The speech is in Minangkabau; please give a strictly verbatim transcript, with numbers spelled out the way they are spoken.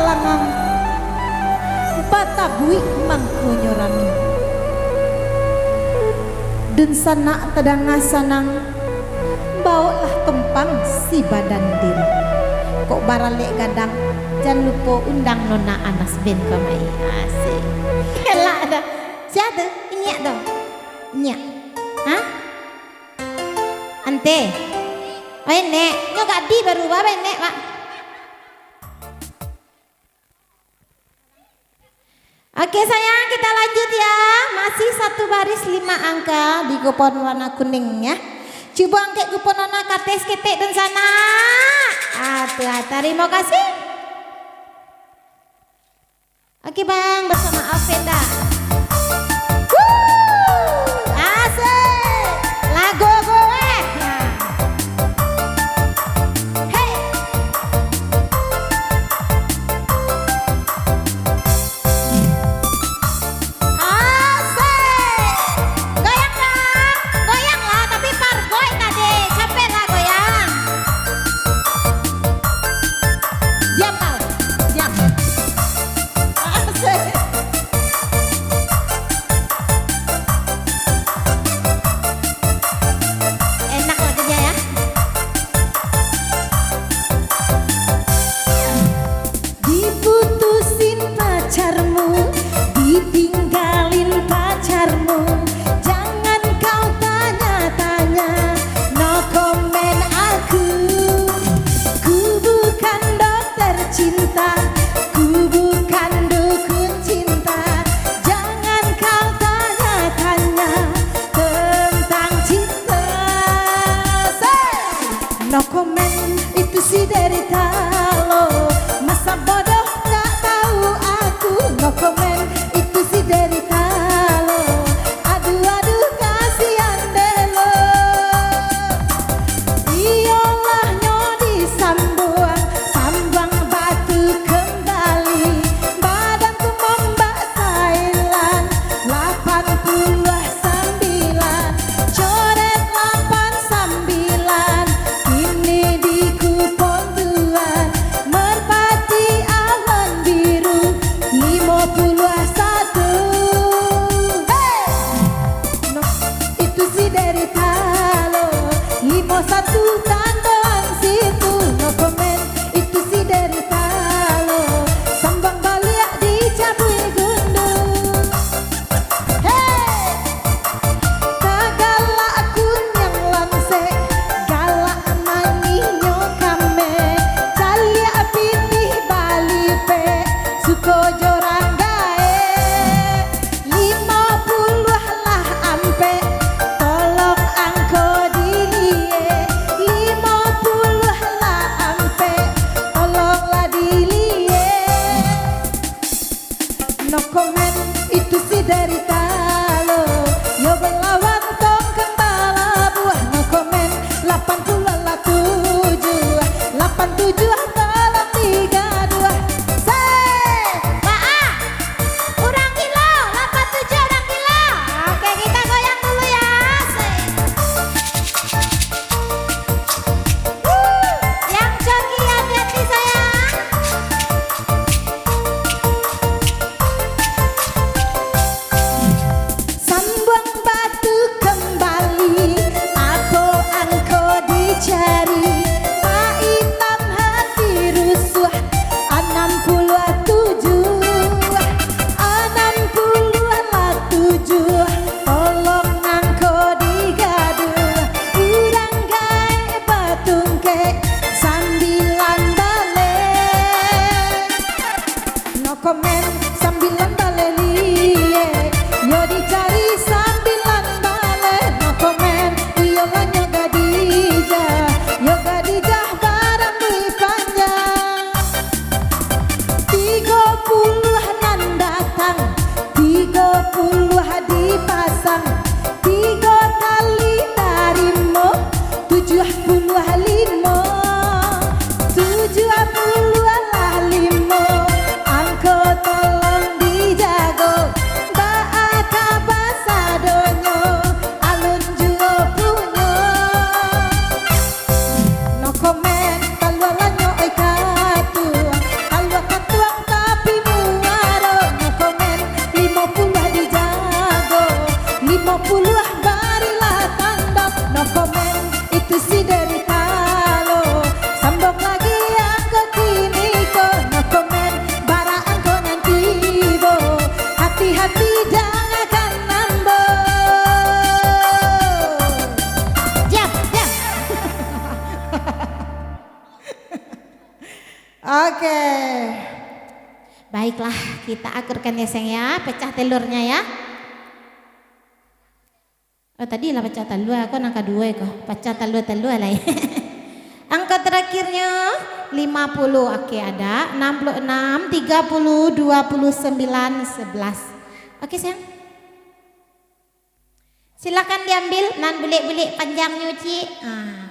Langang, batabuik mangkonyo rami. Dunsanak tadanga sanang, bawoklah tumpang si badan diri. Kok baralek gadang, jan lupo undang Nona Anas Band kamari. Asik. Elak dah. Sia tu? Inyiak tu? Inyiak. Ha? Ante. Oi, Nek. Nyo gadi baru, ba, Nek, Pak. Oke, sayang, kita lanjut ya. Masih satu baris lima angka di kupon warna kuning ya. Cubo angkek kupon Nona ka ateh saketek dunsanak. Ah, tu, ah, tarimo kasih. Oke, Bang, basamo Alvenda. Wuh, asik. Lagu goeh. Nah. Hei. Asik. Goyang dong. Goyang lah, tapi pargoy tadi. Capek lah goyang. Diam kau. Diam. Asik. Enak lah kerja ya. Diputusin pacarmu, ditinggalin pacarmu, jangan kau tanya-tanya, no comment aku. Ku bukan dokter cinta, ku bukan dukun cinta, jangan kau tanya-tanya tentang cinta. Say! No comment, itu si derita lo. Masa bodoh nggak tahu aku. No comment, itu si derita lo. Aduh, aduh, kasihan deh lo. Iyolah nyo disambuang, sambuang batu kembali. Badan tu mambak sailan, lapan puluah sambilan, coret lapan sambilan, kini di kupon tuan, merpati awan biru, limo puluah satu. Hei! No, itu si derita lo, limo satu tandoan situ, no comment, itu si derita lo, sambang baliak dicabuik gundu. Hei! Tagalak kuniang lansek, galak manih nyo kameh, caliak pitih balipek, suko jo urang gaek. Limo puluah lah ampek, tolong angko diliek. Limo puluah lah ampek, tolonglah diliek. No comment, itu si derita lo. Yo balawan tongkang balabuah. No comment, lapan puluah lah tujuah. Lapan tujuah tolong digaduah. Say! Baa! Urang gilo, lapan tujuah urang gilo. Oke, kita goyang dulu ya. Say. Wuh, yang coki hati-hati sayang. Sambuang batu kembali, apo angko dicari? Maitam hati rusuah, anam puluah tujuah, anam puluah lah tujuah, tolong angko digaduah, urang gaek batungkek sambilan baleh. No comment, sambilan baleh liek, yo dicari sambilan baleh. No comment, iyo lah nyo gadijah, yo gadijah barambuik panjang. Tigo puluah nan datang, tigo puluah dipasang, tigo kali tarimo, tujuah puluah limo. Oke. Baiklah, kita akurkan ya, sayang, ya. Pecah telurnya, ya. Oh, tadi lah pecah talua, ko nan kaduo ko. Pecah talua-talua lah, ya. Angka terakhirnya lima puluh. Oke, ada enam puluh enam, tiga puluh, dua puluh sembilan, sebelas. Oke, sayang. Silakan diambil nan bulik-bulik panjangnyo, Cik. Ah.